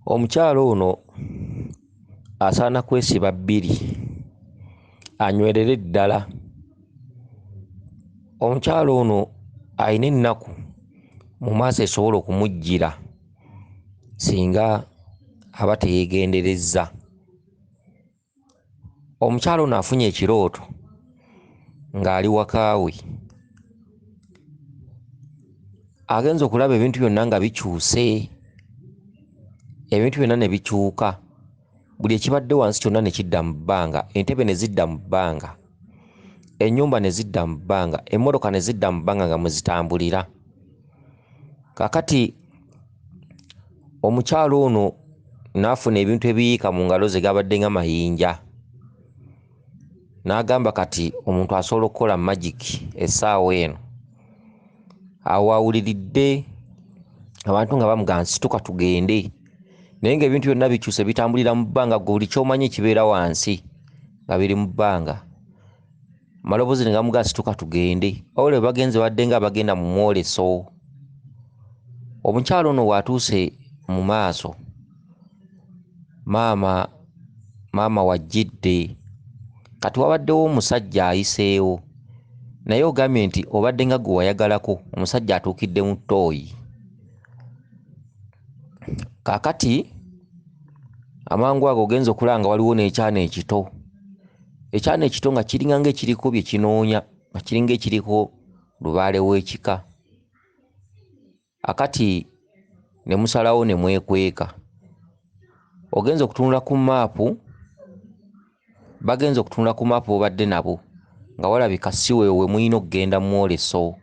Omukyala ono asaana kwesiba bbiri anywerere ddala. Omukyala ono alina ennaku mu maaso esobola okumujjira singa aba teyeegenderezza. Omukyala ono afunye ekirooto ng'ali waka we. Agenze okulaba ebintu byonna nga bikyuse, ebintu byonna ne bikyuka, buli ekibadde wansi kyonna ne kidda mu bbanga, entebe ne zidda mu bbanga, ennyumba ne zidda mu bbanga, emmotoka ne zidda mu bbanga nga mwe zitambulira. Kaakati omukyala ono n'afuna ebintu ebiyiika mu ngalo ze gabadde nga mayinja, n'agamba kati omuntu asobola okukola magiki essaawa eno. Awo awuliridde abantu nga bamugamba nti situka tugende, naye ng'ebintu byonna bikyuse bitambulira mu bbanga, ggwe buli ky'omanyi kibeera wansi nga biri mu bbanga. Amaloboozi ne gamugamba situka tugende, wabula bwe bagenze babadde ng'abagenda mu mwoleso. Omukyala ono bw'atuuse mu maaso, maama maama w'ajjidde, kati wabaddewo omusajja ayiseewo naye ogambye nti obadde nga gwe wayagalako, omusajja atuukidde mu ttooyi. Kaakati amangu ago ogenze okulaba nga waliwo n'ekyana ekito, ekyana ekito nga kiringa ng'ekiriko bye kinoonya, nga kiringa ekiriko lubaale w'ekika. Akati ne musalawo ne mwekweka. Ogenze okutunula ku mmaapu, bagenze okutunula ku mmaapu b'obadde nabo nga walabika si weewo we muyina okugenda mu mwoleso.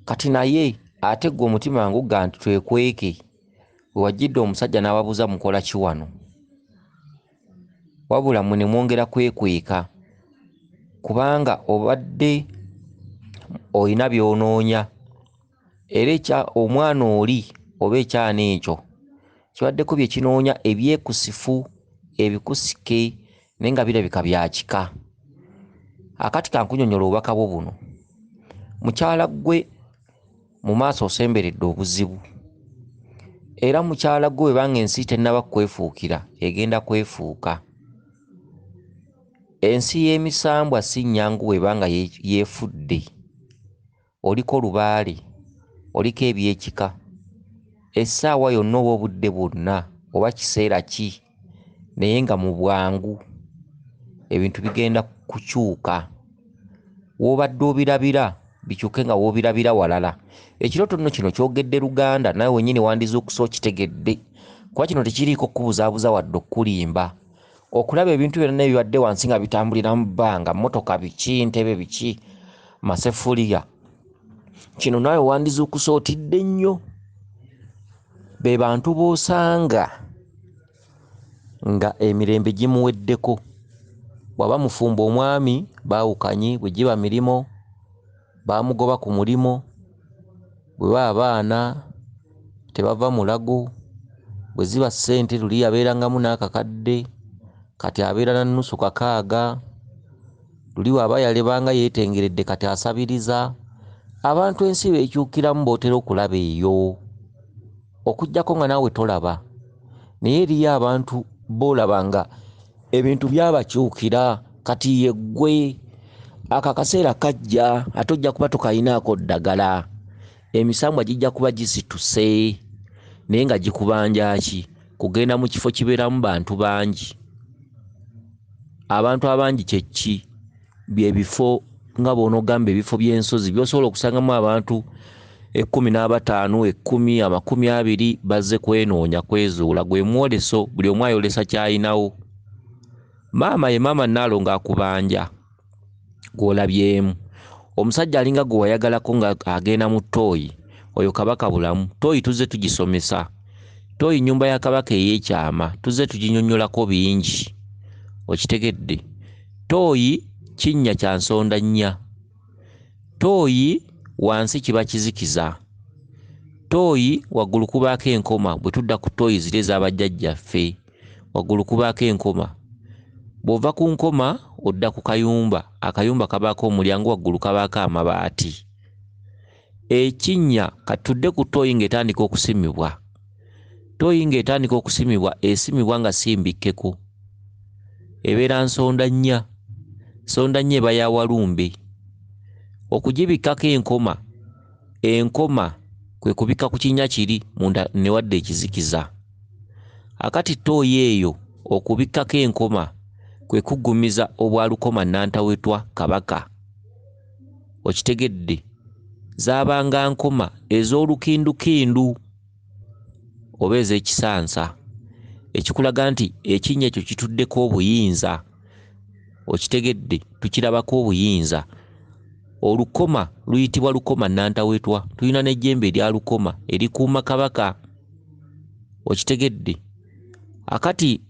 Kati naye ate ggwe omutima nga gugamba nti twekweke, we wajjidde omusajja n'ababuuza mukola ki wano? Wabula mmwe ne mwongera kwekweka kubanga obadde oyina by'onoonya era ekya omwana oli oba ekyana ekyo kibaddeko bye kinoonya ebyekusifu, ebikusike naye nga birabika bya kika. Akati kankunnyonnyole obubaka bwo buno. Mukyala ggwe mu maaso osemberedde obuzibu era mukyala ggwe bw'eba ng'ensi tennaba kukwefuukira egenda kwefuuka. Ensi y'emisambwa si nnyangu bw'eba nga yeefudde. Oliko lubaale, oliko eby'ekika, essaawa yonna oba obudde bwonna oba kiseera ki naye nga mu bwangu ebintu bigenda kukyuka. W'obadde obirabira bikyuke nga w'obirabira walala. Ekirooto nno kino kyogedde Luganda naawe wennyini wandizuukuse okitegedde kuba kino tekiriiko kukubuzaabuza wadde okkulimba. Okulaba ebintu byonna ebibadde wansi nga bitambulira mu bbanga, mmotoka biki, ntebe biki, masefuliya, kino naawe wandizuukuse otidde nnyo. Be bantu b'osanga nga emirembe gimuweddeko. Bw'aba mufumbo omwami baawukanye, bwe giba mirimo baamugoba ku mulimo, bwe baba baana tebava mulago, bwe ziba ssente luli yabeerangamu n'akakadde kati abeera na nnusu kakaaga, luli bw'aba yalebanga yeetengeredde kati asabiriza. Abantu ensi beekyukiramu b'otera okulaba eyo, okuggyako nga naawe tolaba, naye eriyo abantu b'olaba nga ebintu byabakyukira kati ye ggwe. Ako akaseera kajja ate ojja kuba tokayinaako ddagala, emisambwa gijja kuba gisituse naye nga gikubanja ki? Kugenda mu kifo kibeeramu bantu bangi. Abantu abangi kye ki? Bye bifo nga bw'onoogamba ebifo by'ensozi by'osobola okusangamu abantu 15, 10, 20 bazze kwenoonya kwezuula. Gwe mwoleso, buli omu ayolesa ky'ayinawo. Maama ye maama Nnaalongo akubanja gw'olabyemu. Omusajja alinga gwe wayagalako nga agenda mu ttooyi, oyo Kabaka Bulamu. Ttooyi tuzze tugisomesa. Ttooyi nnyumba ya Kabaka ey'ekyama, tuzze tuginnyonnyolako bingi. Okitegedde? Ttooyi kinnya kya nsonda nnya. Ttooyi wansi kiba kizikiza. Ttooyi waggulu kubaako enkoma, bwe tudda ku ttooyi ziri ez'abajjajjaffe, waggulu kubaako enkoma. Bw'ova ku nkoma odda ku kayumba, akayumba kabaako omulyango waggulu kabaako amabaati. Ekinnya kati tudde ku ttooyi ng'etandika okusimibwa. Ttooyi ng'etandika okusimibwa esimibwa nga si mbikkeko, ebeera nsonda nnya, nsonda nnya eba ya walumbe. Okugibikkako enkoma, enkoma kwe kubikka ku kinnya kiri munda ne wadda ekizikiza. Akati ttooyi eyo okubikkako enkoma kwe kuggumiza obwalukoma nnantawetwa Kabaka. Okitegedde? Zaabanga nkoma ez'olukindukindu oba ez'ekisansa, ekikulaga nti ekinnya ekyo kituddeko obuyinza. Okitegedde? Tukirabako obuyinza. Olukoma luyitibwa lukoma nnantawetwa. Tulina n'ejjembe erya lukoma erikuuma Kabaka. Okitegedde? Akati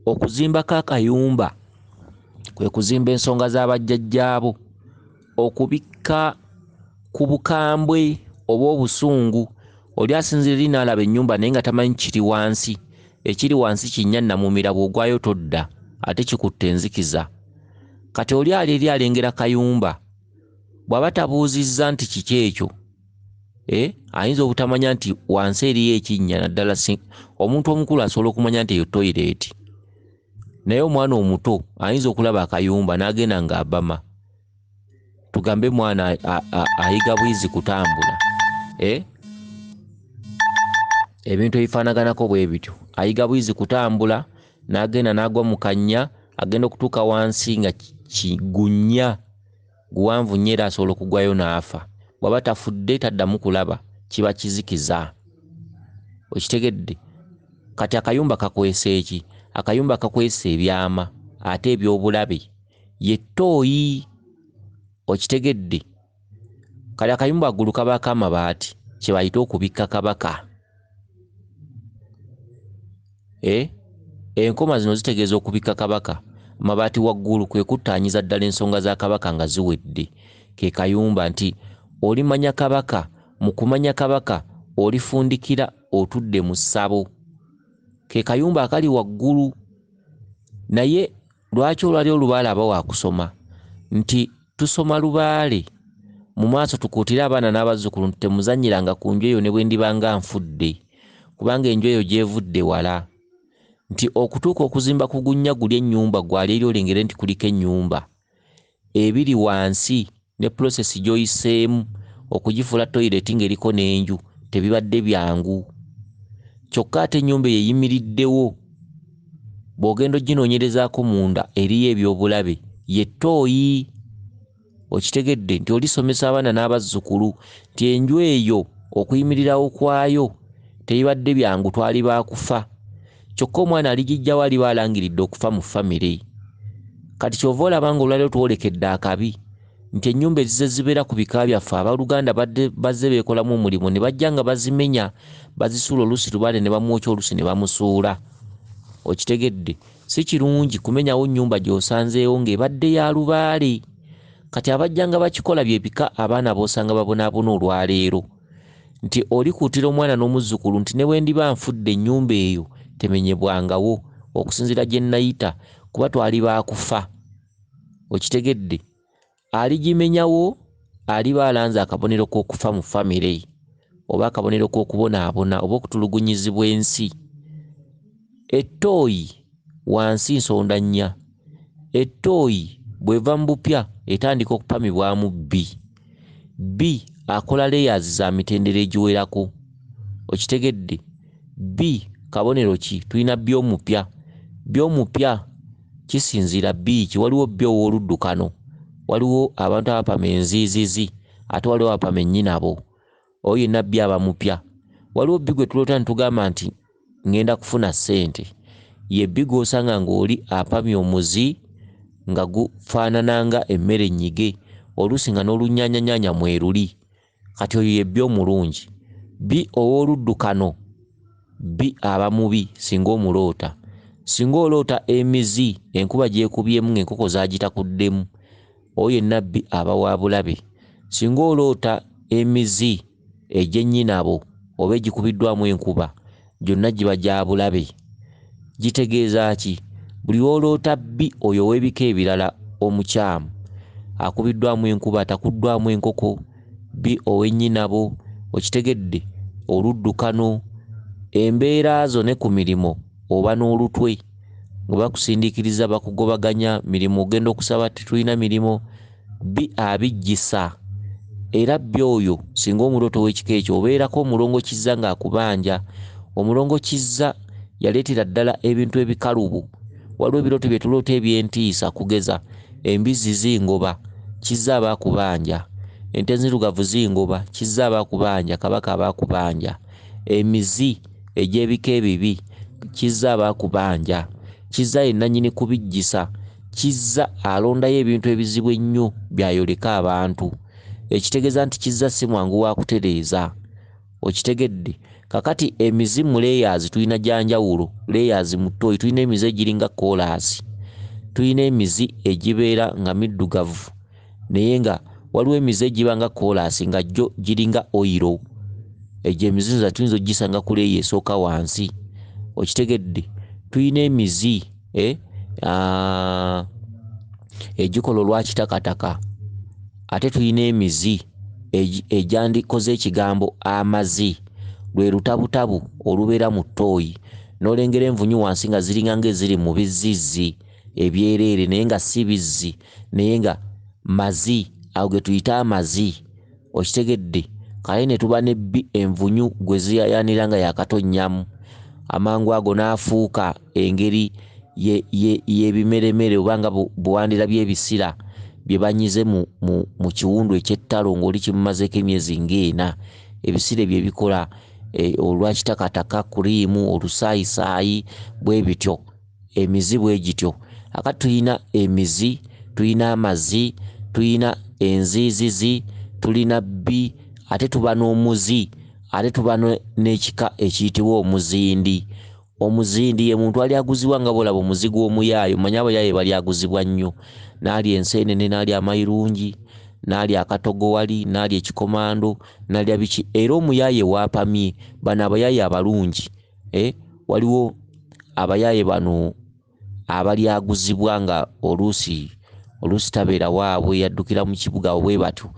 okuzimbako akayumba kwe kuzimba ensonga za bajjajjaabo, okubikka ku bukambwe oba obusungu. Oli asinziira eri n'alaba ennyumba naye nga tamanyi kiri wansi. Ekiri wansi kinnya nnamumira, bw'ogwayo todda, ate kikutte enzikiza. Kati oli ali eri alengera kayumba, bw'aba tabuuzizza nti kiki ekyo, ayinza obutamanya nti wansi eriyo ekinnya. Naddala omuntu omukulu asobola okumanya nti eyo toyireeti, naye omwana omuto ayinza okulaba akayumba n'agenda ng'abama. Tugambe mwana ayiga bwizi kutambula, ebintu ebifaanaganako bwe bityo. Ayiga bwizi kutambula n'agenda n'agwa mu kannya, agenda okutuuka wansi nga kigunya guwanvu nnyo, era asobola okugwayo n'afa. Bw'aba tafudde taddamu kulaba, kiba kizikiza. Okitegedde? Kati akayumba kakwesa eki? Akayumba kakwesa ebyama ate eby'obulabe, ye ttooyi. Okitegedde? Kale akayumba waggulu kabaako amabaati, kye bayita okubikka Kabaka. Enkoma zino zitegeeza okubikka Kabaka. Amabaati waggulu kwe kuttaanyiza ddala ensonga za Kabaka nga ziwedde. Ke kayumba nti olimanya Kabaka, mu kumanya Kabaka olifundikira otudde mu ssabo. Ke kayumba akali waggulu. Naye lwaki olwali olubaale aba waakusoma? Nti tusoma lubaale mu maaso tukuutire abaana n'abazzukulu nti temuzannyiranga ku nju eyo ne bwe ndiba nga nfudde, kubanga enju eyo gy'evudde wala. Nti okutuuka okuzimba ku gunnya guli ennyumba gwali eri olengere nti kuliko ennyumba ebiri wansi ne pulosesi gy'oyiseemu okugifuula toyireti ng'eriko n'enju tebibadde byangu. Kyokka ate ennyumba eyo eyimiriddewo bw'ogenda oginoonyerezaako munda eriyo ebyobulabe, ye ttooyi. Okitegedde nti olisomesa abaana n'abazzukulu nti enju eyo okuyimirirawo kwayo tebibadde byangu, twali baakufa. Kyokka omwana aligijjawo aliba alangiridde okufa mu famire. Kati ky'ova olaba ng'olwaleero twolekedde akabi nti ennyumba ezize zibeera ku bika byaffe, abooluganda bazze beekolamu omulimu ne bajja nga bazimenya, bazisuula oluusi lubaale ne bamwokya oluusi ne bamusuula. Okitegedde? Si kirungi kumenyawo nnyumba gy'osanzeewo ng'ebadde ya lubaale. Kati abajja nga bakikola bye bika abaana b'osanga babonaabona olwaleero. Nti olikuutira omwana n'omuzzukulu nti ne bwe ndiba nfudde ennyumba eyo temenyebwangawo okusinziira gye nnayita, kuba twali baakufa. Okitegedde? Aligimenyawo aliba alanze akabonero k'okufa mu famire oba akabonero k'okubonaabona oba okutulugunyizibwa ensi. Ettooyi wansi nsonda nnya. Ettooyi bw'eva mu bupya etandika okupamibwamu bbi. Bbi akola layers za mitendera egiwerako. Okitegedde? Bbi kabonero ki? Tulina bbi omupya. Bbi omupya kisinziira bbi ki? Waliwo bbi ow'oluddukano, waliwo abantu abapama enziizizi, ate waliwo abapama ennyinabo. Oyo yenna bbi aba mupya. Waliwo bbi gwe tuloota ne tugamba nti ngenda kufuna ssente. Ye bbi gw'osanga ng'oli apamye omuzi nga gufaanana nga emmere ennyige, oluusi nga n'olunnyaanyanyaanya mweruli. Kati oyo ye bbi omulungi. Bbi ow'oluddukano bbi aba mubi singa omuloota. Singa oloota emizi enkuba gy'ekubyemu ng'enkoko zaagitakuddemu, oyo yenna bbi aba wa bulabe. Singa oloota emizi egy'ennyinabo oba egikubiddwamu enkuba, gyonna giba gya bulabe. Gitegeeza ki? Buli lw'oloota bbi oyo ow'ebika ebirala omukyamu, akubiddwamu enkuba, atakuddwamu enkoko, bbi ow'ennyinabo, okitegedde, oluddukano, Embeera zo ne ku mirimo oba n'olutwe nga bakusindiikiriza, bakugobaganya mirimu, ogenda okusaba tetulina mirimu. Bbi abijjisa era bbi oyo singa omulooto w'ekika ekyo obeerako omulongo Kizza ng'akubanja. Omulongo Kizza yaleetera ddala ebintu ebikalubu. Waliwo ebirooto bye tuloota eby'entiisa, kugeza embizzi zingoba, Kizza aba akubanja. Ente enzirugavu zingoba, Kizza aba akubanja, Kabaka aba akubanja. Emizi egy'ebika ebibi, Kizza aba akubanja. Kizza ye nnannyini kubijjisa. Kizza alondayo ebintu ebizibu ennyo by'ayoleka abantu, ekitegeeza nti Kizza si mwangu wa kutereeza. Okitegedde? Kakati emizi mu layers tulina gya njawulo. Layers mu ttooyi tulina emizi egiringa koolaasi, tulina emizi egibeera nga middugavu, naye nga waliwo emizi egiba nga koolaasi nga gyo giringa oyiro. Egyo emizi nza tuyinza okugisanga ku leeya esooka wansi. Okitegedde? Tulina emizi egikola olwa kitakataka, ate tulina emizi egyandikoze ekigambo amazi, lwe lutabutabu olubeera mu ttooyi, n'olengera envunyu wansi nga ziringa ng'eziri mu bizzizzi ebyereere, naye nga si bizzi, naye nga mazi, ago ge tuyita amazi. Okitegedde? Kale ne tuba ne bbi envunyu gwe ziyayaanira nga yaakatonnyamu, amangu ago n'afuuka engeri y'ebimeremere oba nga bwe ebisira bye banyize mu kiwundu eky'ettalo ng'oli kimumazeeko emyezi ng'ena. Ebisira ebyo ebikola olwa kitakataka, kuriimu, olusaayisaayi, bwe bityo. Emizi bwe gityo. Akati tulina emizi, tulina amazi, tulina enziizizi, tulina bbi, ate tuba n'omuzi, ate tuba n'ekika ekiyitibwa omuzindi. Omuzindi ye muntu alyaguzibwa nga bw'olaba omuzi gw'omuyaaye. Omanyi abayaaye balyaguzibwa nnyo, n'alya enseenene, n'alya amayirungi, n'alya akatogowali, n'alya ekikomando, n'alya biki. Era omuyaaye waapamye, bano abayaaye abalungi, waliwo abayaaye bano abalyaguzibwa nga oluusi tabeera waabwe, yaddukira mu kibuga bwe batyo,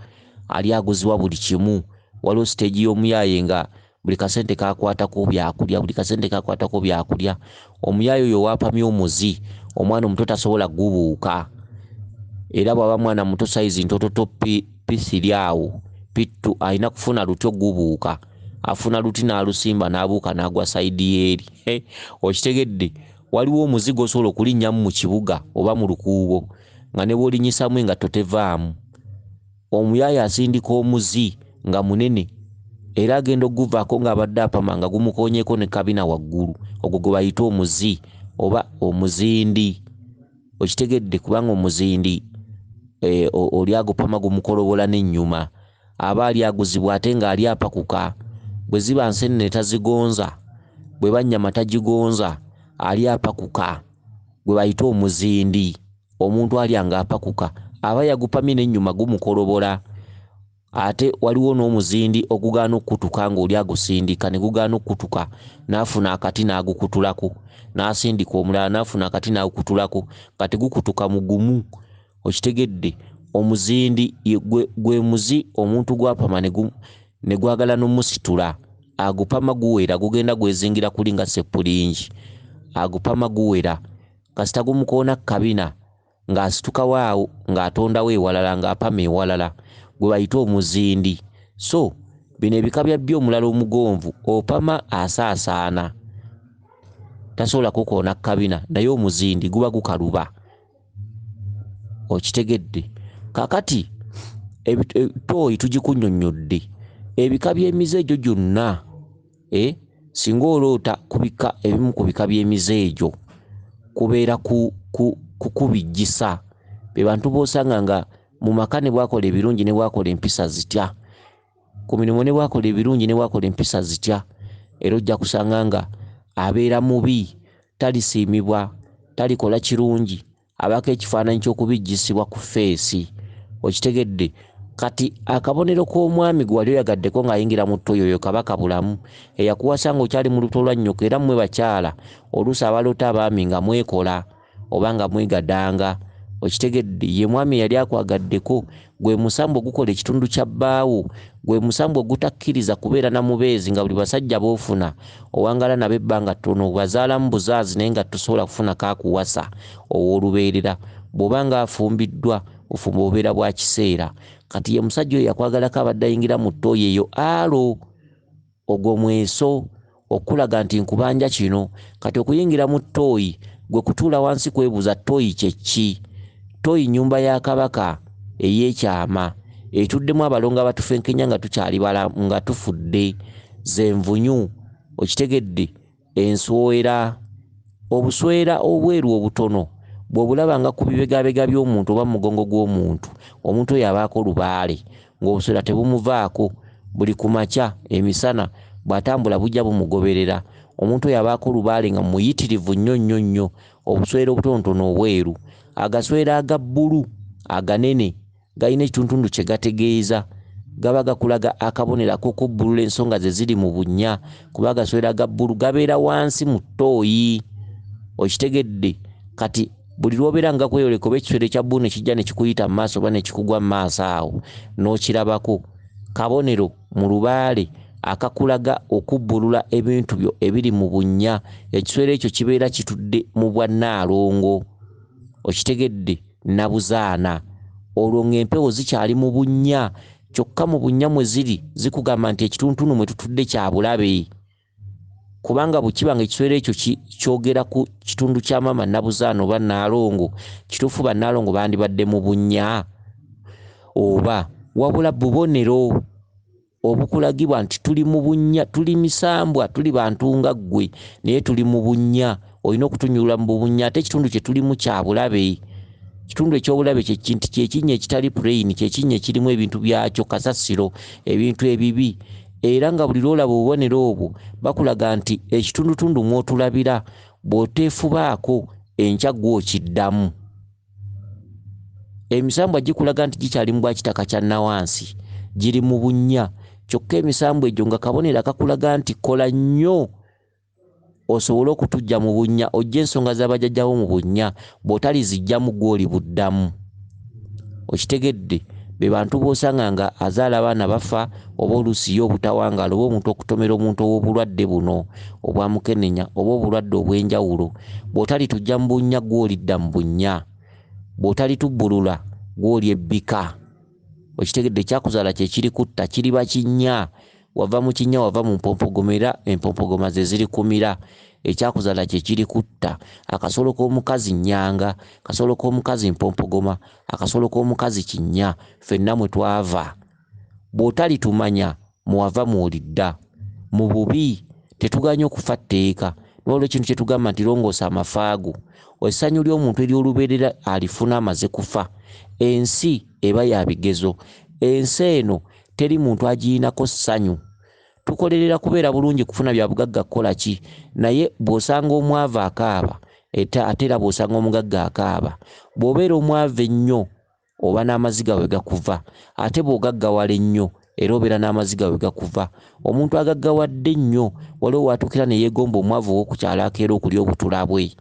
alyaguzibwa buli kimu. Waliwo siteegi y'omuyaaye nga buli kasente kakwatako byakulya, buli kasente kakwatako byakulya. Omuyaaye oyo waapamye omuzi, omwana omuto tasobola gubuuka. Era bw'aba mwana muto sayizi ntototo P3 awo, P2, alina kufuna lutyo gubuuka. Afuna luti n'alusimba n'abuuka n'agwa sayidi y'eri. Okitegedde? Waliwo omuzi gw'osobola okulinnyamu mu kibuga oba mu lukuubo nga ne bw'olinnyisamu engatto tevaamu. Omuyaaye asindika omuzi nga munene, era agenda okuguvaako ng'abadde apama nga gumukoonyeeko ne kabina waggulu. Ogwo gwe bayita omuzi oba omuzindi. Okitegedde? Kubanga omuzindi oli agupama gumukolobola n'ennyuma, aba alyaguzibwa ate ng'ali apakuka. Bwe ziba nseenene tazigonza, bwe ba nnyama tagigonza, ali apakuka, gwe bayita omuzindi. Omuntu alya ng'apakuka, aba yagupamye n'ennyuma gumukolobola. Ate waliwo n'omuzindi ogugaana okukutuka ng'oli agusindika ne gugaana okukutuka, n'afuna akati n'agukutulako, n'asindika omulala n'afuna akati n'agukutulako, nga tegukutuka mu gumu. Okitegedde? Omuzindi gwe muzi omuntu gw'apama ne gwagala n'omusitula. Agupama guwera, gugenda gwezingira kuli nga seppulingi. Agupama guwera, kasita gumukoona kabina ng'asitukawo awo ng'atondawo ewalala, ng'apama ewalala, gwe bayita omuzindi. So bino ebika bya bbi omulala omugonvu, opama asaasaana, tasobola kukoona kabina, naye omuzindi guba gukaluba. Okitegedde? Kakati ttooyi tugikunnyonnyodde. Ebika by'emize egyo gyonna, singa oloota ku bika ebimu ku bika by'emize egyo, kubeera kukubijjisa. Be bantu b'osanga nga mu maka ne bw'akola ebirungi ne bw'akola empisa zitya, ku mirimu ne bw'akola ebirungi ne bw'akola empisa zitya, era ojja kusanga nga abeera mubi, talisiimibwa, talikola kirungi, abaako ekifaananyi ky'okubijjisibwa ku feesi. Okitegedde? Kati akabonero k'omwami gwe wali oyagaddeko ng'ayingira mu ttoyi oyo Kabaka Bulamu, eyakuwasa ng'okyali mu lubuto lwa nnyoko. Era mmwe bakyala oluusi abaloota abaami nga mwekola oba nga mwegadanga. Okitegedde? Ye mwami eyali akwagaddeko, gwe musambwa ogukola ekitundu kya bbaawo, gwe musambwa ogutakkiriza kubeera na mubeezi, nga buli basajja b'ofuna owangaala nabo ebbanga ttono, bazaalamu buzaazi naye nga tosobola kufuna kaakuwasa ow'olubeerera. Bw'oba nga afumbiddwa, obufumbo bubeera bwa kiseera. Kati ye musajja oyo yakwagalako abadde ayingira mu ttooyi eyo alo, ogwo mweso okulaga nti nkubanja kino. Kati okuyingira mu ttooyi gwe kutuula wansi kwebuuza ttooyi kye ki? Ttooyi nnyumba ya kabaka ey'ekyama etuddemu abalongo abatufenkenya nga tukyali balamu, nga tufudde, ze nvunyu. Okitegedde? Ensowera, obuswera obweru obutono bw'obulabanga ku bibegabega by'omuntu oba mu mugongo gw'omuntu, omuntu oyo abaako lubaale ng'obuswera tebumuvaako. Buli ku makya emisana bw'atambula bujja bumugoberera. Omuntu oyo abaako lubaale nga muyitirivu nnyo nnyo nnyo, obuswera obutonotono obweru. Agaswera aga bbulu aganene galina ekitundutundu kye gategeeza, gaba gakulaga akabonero ak'okubbulula ensonga ze ziri mu bunnya, kuba agaswera aga bbulu gabeera wansi mu ttooyi. Okitegedde? Kati buli lw'obeera nga gakweyoleka oba ekiswera ekya bbulu ne kijja ne kikuyita mu maaso oba ne kikugwa mu maaso awo n'okirabako, kabonero mu lubaale akakulaga okubbulula ebintu byo ebiri mu bunnya. Ekiswera ekyo kibeera kitudde mu bwannaalongo. Okitegedde? Nabuzaana. Olwo ng'empewo zikyali mu bunnya, kyokka mu bunnya mwe ziri zikugamba nti ekituntundu mwe tutudde kya bulabe. Kubanga bwe kiba nga ekiswera ekyo kyogera ku kitundu kya maama Nabuzaana oba Nnaalongo, kituufu bannaalongo bandibadde mu bunnya oba wabula bubonero obukulagibwa nti tuli mu bunnya, tuli misambwa, tuli bantu nga ggwe, naye tuli mu bunnya. Olina okutunyulula mu bunnya, ate ekitundu kye tulimu kya bulabe. Ekitundu eky'obulabe kye kinti kye kinnya ekitali plain, kye kinnya ekirimu ebintu byakyo, kasasiro, ebintu ebibi. Era nga buli lw'olaba obubonero obwo bakulaga nti ekitundutundu mw'otulabira bw'oteefubaako enkya ggwe okiddamu. Emisambwa gikulaga nti gikyali mu bwakitaka kya nnawansi, giri mu bunnya. Kyokka emisambwa egyo nga kabonero akakulaga nti kola nnyo osobole okutuggya mu bunnya, oggye ensonga za bajjajjaabo mu bunnya, bw'otaliziggyamu ggwe olibuddamu. Okitegedde? Be bantu b'osanga nga azaala abaana bafa, oba oluusi ye obutawangaala, oba omuntu okutomera omuntu ow'obulwadde buno obwa mukenenya oba obulwadde obw'enjawulo. Bw'otalituggya mu bunnya ggwe olidda mu bunnya. Bw'otalitubbulula ggwe olyebbika. Okitegedde? Ekyakuzaala kye kirikutta, kiriba kinnya. Wava mu kinnya, wava mu mpompogoma, era empompogoma ze zirikumira. Ekyakuzaala kye kirikutta. Akasolo k'omukazi nnyanga, akasolo k'omukazi mpompogoma, akasolo k'omukazi kinnya, ffenna mwe twava. Bw'otalitumanya mwewava mw'olidda. Mu bubi tetuganye okufa tteeka. Waliwo ekintu kye tugamba nti longoosa amafaago. Essanyu ly'omuntu ery'olubeerera alifuna amaze kufa. Ensi eba ya bigezo. Ensi eno teri muntu agiyinako ssanyu. Tukolerera kubeera bulungi, kufuna bya bugagga, kukola ki, naye bw'osanga omwavu akaaba, ate era bw'osanga omugagga akaaba. Bw'obeera omwavu ennyo oba n'amaziga we gakuva, ate bw'ogaggawala ennyo era obeera n'amaziga we gakuva. Omuntu agaggawadde ennyo waliwo w'atuukira ne yeegomba omwavu ow'oku kyalo akeera okulya obutula bwe.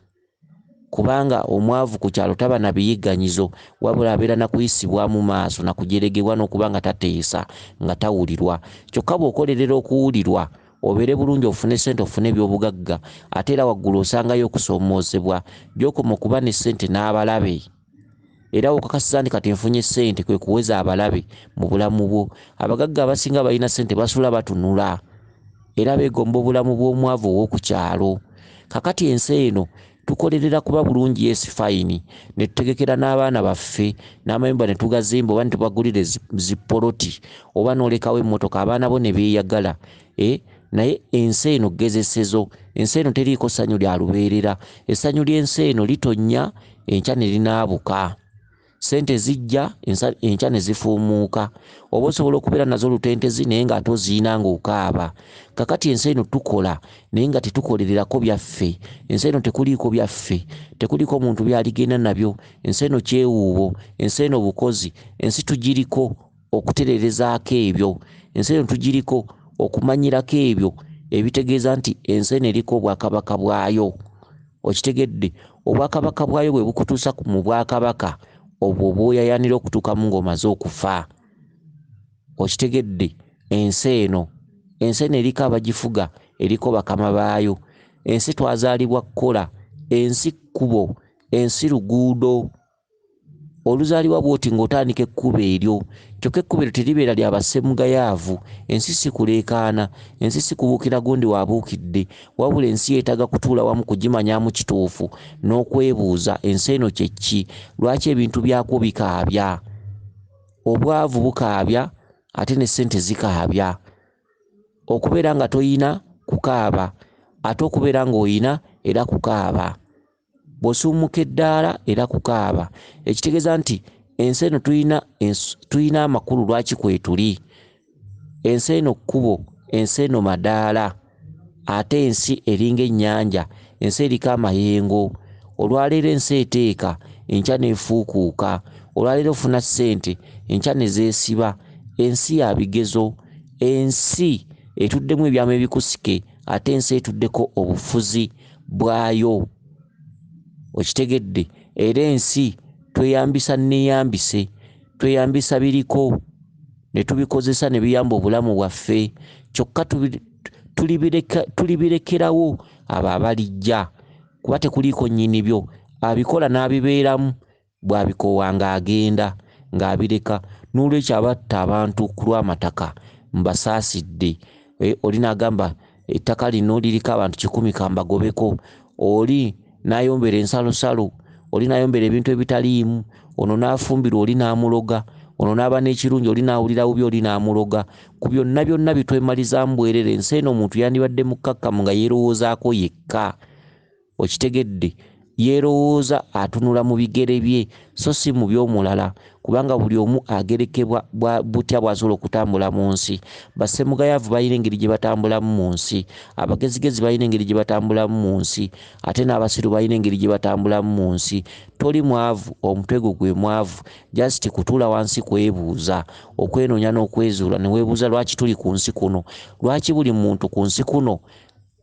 Kubanga omwavu ku kyalo taba na biyigganyizo, wabula abeera na kuyisibwamu maaso na kujeregebwa n'okuba nga tateesa, nga tawulirwa. Kyokka bw'okolerera okuwulirwa, obeere bulungi, ofune ssente, ofune ebyobugagga, ate era waggulu osangayo okusoomoozebwa. Gy'okoma okuba ne ssente n'abalabe. Era w'okakasiza nti kati nfunye ssente kwe kuweza abalabe mu bulamu bwo. Abagagga abasinga balina ssente basula batunula, era beegomba obulamu bw'omwavu ow'oku kyalo. Kakati ensi eno tukolerera kuba bulungi, yes fine, ne tutegekera n'abaana baffe n'amayumba ne tugazimba oba ne tubagulira zipoloti oba n'olekawo emmotoka abaana bo ne beeyagala. Naye ensi eno ggezesezo, ensi eno teriiko ssanyu lya lubeerera. Essanyu ly'ensi eno litonnya enkya ne linaabuka. Ssente zijja enkya ne zifuumuuka. Oba osobola okubeera nazo lutentezi naye ng'ate oziyina ng'okaaba. Kakati ensi eno tukola naye nga tetukolererako byaffe. Ensi eno tekuliiko byaffe, tekuliiko muntu by'aligenda nabyo. Ensi eno kyewuubo, ensi eno bukozi, ensi tugiriko okutereerezaako ebyo. Ensi eno tugiriko okumanyirako ebyo ebitegeeza nti ensi eno eriko obwakabaka bwayo. Okitegedde? Obwakabaka bwayo bwe bukutuusa mu bwakabaka Obwo bw'oyayaanira okutuukamu ng'omaze okufa. Okitegedde? Ensi eno, ensi eno eriko abagifuga, eriko bakama baayo. Ensi twazaalibwa kukola, ensi kkubo, ensi luguudo. Oluzaalibwa bw'oti ng'otandika ekkubo eryo, kyokka ekkubo eryo teribeera lya bassemugayaavu. Ensi si kuleekaana, ensi si kubuukira gundi w'abuukidde, wabula ensi yeetaaga kutuula wamu kugimanyaamu kituufu n'okwebuuza ensi eno kye ki? Lwaki ebintu byakwo bikaabya? Obwavu bukaabya ate ne ssente zikaabya. Okubeera nga toyina kukaaba, ate okubeera ng'oyina era kukaaba. Bw'osuumuka eddaala era kukaaba. Ekitegeeza nti ensi eno tulina amakulu lwaki kwetuli. Ensi eno kkubo, ensi eno madaala, ate ensi eringa ennyanja, ensi eriko amayengo. Olwaleero ensi eteeka, enkya n'efuukuuka. Olwaleero ofuna ssente, enkya ne zeesiba. Ensi ya bigezo, ensi etuddemu ebyama ebikusike, ate ensi etuddeko obufuzi bwayo. Okitegedde? Era ensi tweyambisa nneeyambise, tweyambisa biriko ne tubikozesa ne biyamba obulamu bwaffe, kyokka tulibirekerawo abo abalijja, kuba tekuliiko nnyini byo. Abikola n'abibeeramu, bw'abikoowa ng'agenda ng'abireka. Noolwekyo abatta abantu ku lw'amataka mbasaasidde. Oli n'agamba ettaka lino liriko abantu 100 kambagobeko, oli n'ayombera ensalosalo, oli n'ayombera ebintu ebitaliimu, ono n'afumbirwa oli n'amuloga, ono n'aba n'ekirungi oli n'awulira bubi oli n'amuloga. Ku byonna byonna bitwemalizaamu bwerere. Ensi eno omuntu yandibadde mukkakkamu nga yeerowoozaako yekka. Okitegedde? Yeerowooza atunula mu bigere bye so si mu by'omulala, kubanga buli omu agerekebwa butya bw'asobola okutambula mu nsi. Bassemugayaavu balina engeri gye batambulamu mu nsi, abagezigezi balina engeri gye batambulamu mu nsi, ate n'abasiru balina engeri gye batambulamu mu nsi. Toli mwavu, omutwe gwo gwe mwavu. Just kutuula wansi kwebuuza, okwenoonya n'okwezuula, ne weebuuza lwaki tuli ku nsi kuno, lwaki buli muntu ku nsi kuno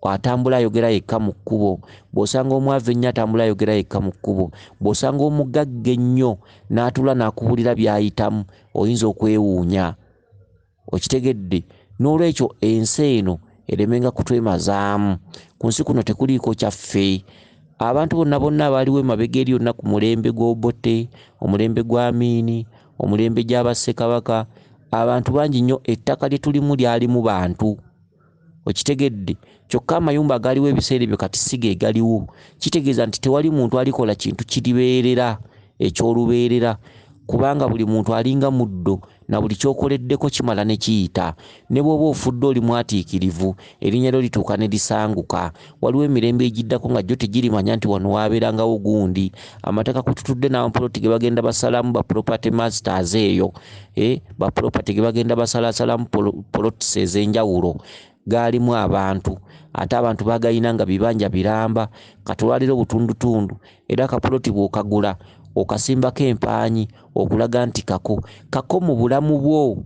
atambula ayogera yekka mu kkubo. Bw'osanga omwavu ennyo atambula ayogera yekka mu kkubo, bw'osanga omugagga ennyo n'atuula n'akubuulira by'ayitamu, oyinza okwewuunya. Okitegedde? Noolwekyo ensi eno eremenga kutwemazaamu. Ku nsi kuno tekuliiko kyaffe. Abantu bonna bonna abaaliwo emabega eri yonna ku mulembe gw'Obote, omulembe gwa Amiini, omulembe gy'Abassekabaka, abantu bangi nnyo ettaka lye tulimu lyalimu bantu. Okitegedde? Kyokka amayumba agaaliwo ebiseera ebyo kati si ge galiwo. Kitegeeza nti tewali muntu alikola kintu kiribeerera eky'olubeerera, kubanga buli muntu alinga muddo, na buli ky'okoleddeko kimala ne kiyita. Ne bw'oba ofudde oli mwatiikirivu, erinnya lyo lituuka ne lisanguka. Waliwo emirembe egiddako nga gyo tegirimanya nti wano waabeerangawo gundi. Amataka kwe tutudde n'amapoloti ge bagenda basalamu ba property masters eyo, ba property ge bagenda basalasalamu plots ez'enjawulo, gaalimu abantu, ate abantu baagayina nga bibanja biramba. Kati olwaleero butundutundu, era akapoloti bw'okagula okasimbako empaanyi okulaga nti kako kako mu bulamu bwo,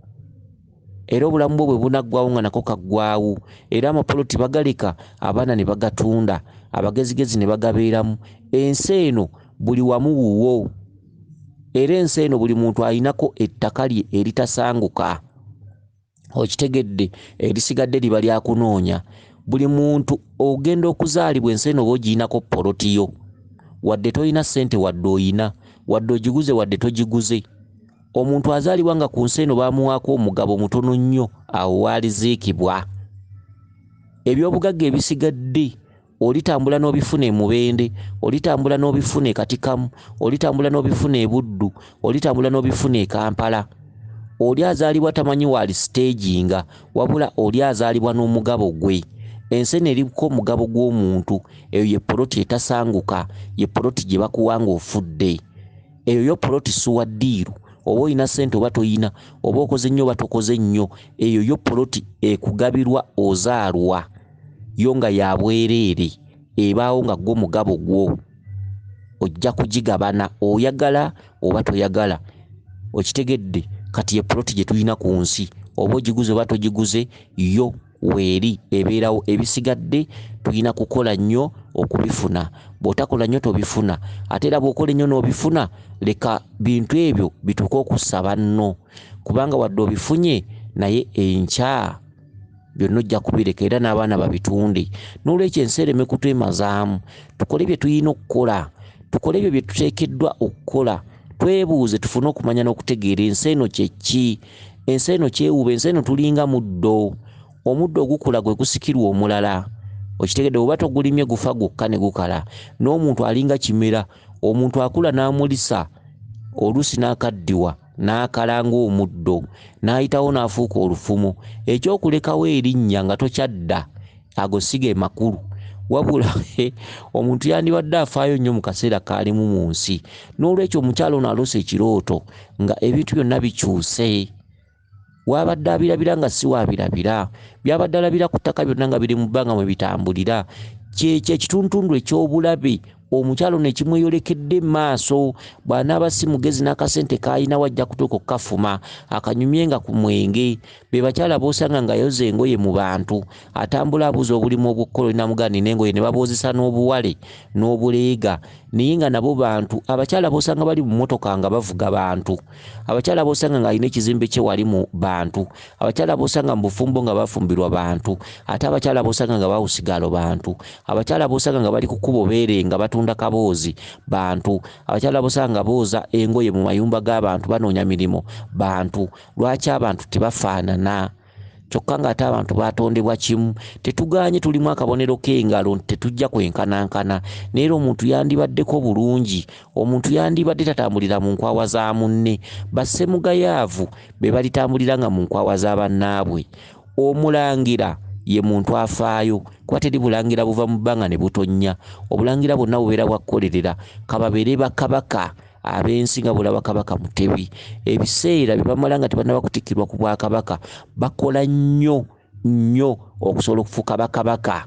era obulamu bwo bwe bunaggwawo nga nako kaggwawo. Era amapoloti bagaleka abaana ne bagatunda, abagezigezi ne bagabeeramu. Ensi eno buli wamu wuwo, era ensi eno buli muntu ayinako ettaka lye eritasanguka. Okitegedde? Erisigadde liba lyakunoonya. Buli muntu ogenda okuzaalibwa ensi eno oba ogiyinako poloti yo, wadde toyina ssente, wadde oyina, wadde ogiguze, wadde togiguze. Omuntu azaalibwa nga ku nsi eno baamuwaako omugabo mutono nnyo, awo waaliziikibwa. Ebyobugagga ebisigadde olitambula n'obifuna e Mubende, olitambula n'obifuna e Katikamu, olitambula n'obifuna e Buddu, olitambula n'obifuna e Kampala. Oli azaalibwa tamanyi waali sitaginga, wabula oli azaalibwa n'omugabo gwe. Ensi eno eriko omugabo gw'omuntu. Eyo ye poloti etasanguka, ye poloti gye bakuwa ng'ofudde. Eyo yo poloti suwa ddiiru, oba olina ssente oba toyina, oba okoze nnyo oba tokoze nnyo, eyo yo poloti ekugabirwa ozaalwa yo nga ya bwereere, ebaawo nga gwo mugabo gwo, ojja kugigabana oyagala oba toyagala. Okitegedde? Kati ye poloti gye tulina ku nsi, oba ogiguze oba togiguze, yo weeri ebeerawo, ebisigadde tulina kukola nnyo okubifuna. Bw'otakola nnyo tobifuna, ate era bw'okola ennyo n'obifuna, leka bintu ebyo bituuke okussa banno, kubanga wadde obifunye naye enkya byonna ojja kubireka era n'abaana babitunde. N'olwekyo ensi ereme kutwemazaamu, tukole bye tulina okukola, tukole ebyo bye tuteekeddwa okukola, twebuuze tufune okumanya n'okutegeera ensi eno kye ki, ensi eno kyewuuba, ensi eno tulinga muddo, omuddo ogukula gwe gusikirwa omulala. Okitegedde, bw'oba togulimye gufa gwokka ne gukala. N'omuntu alinga kimera, omuntu akula n'amulisa oluusi n'akaddiwa n'akala ng'omuddo, n'ayitawo n'afuuka olufumo. Ekyokulekawo erinnya nga tokyadda, ago si ge makulu. Wabula omuntu yandibadde afaayo nnyo mu kaseera k'alimu mu nsi. N'olwekyo omukyala ono aloose ekirooto nga ebintu byonna bikyuse. Wabadde abirabira nga si waabirabira, byabadde alabira ku ttaka byonna nga biri mu bbanga mwe bitambulira. Kyekyo ekituntundu eky'obulabe omukyala ono ekimweyolekedde maaso. Bw'anaaba si mugezi n'akasente k'alina wajja kutuuka okukafuma akanyumye nga ku mwenge. Be bakyala b'osanga ng'ayoza engoye mu bantu, atambula abuuza obulimu obw'okukola, olina mugaani n'engoye ne baboozesa n'obuwale n'obuleega, naye nga nabo bantu. Abakyala b'osanga bali mu mmotoka nga bavuga bantu, abakyala b'osanga ng'alina ekizimbe kye wali mu bantu, abakyala b'osanga mu bufumbo nga bafumbirwa bantu, ate abakyala b'osanga nga bawusigalo bantu, abakyala b'osanga nga bali ku kkubo beerenga batunda kaboozi bantu, abakyala b'osanga nga booza engoye mu mayumba g'abantu banoonya mirimu bantu. Lwaki abantu tebafaanana? Kyokka ng'ate abantu baatondebwa kimu. Tetugaanye, tulimu akabonero k'engalo nti tetujja kwenkanankana, naye era omuntu yandibaddeko bulungi, omuntu yandibadde tatambulira mu nkwawa za munne. Bassemugayaavu be balitambulira nga mu nkwawa za bannaabwe. Omulangira ye muntu afaayo, kuba teri bulangira buva mu bbanga ne butonnya. Obulangira bwonna bubeera bwa kukolerera, kababeere bakabaka ab'ensi nga bw'olaba Kabaka Mutebi. Ebiseera bye bamala nga tebannaba kutikkirwa ku bwakabaka bakola nnyo nnyo okusobola okufuuka bakabaka.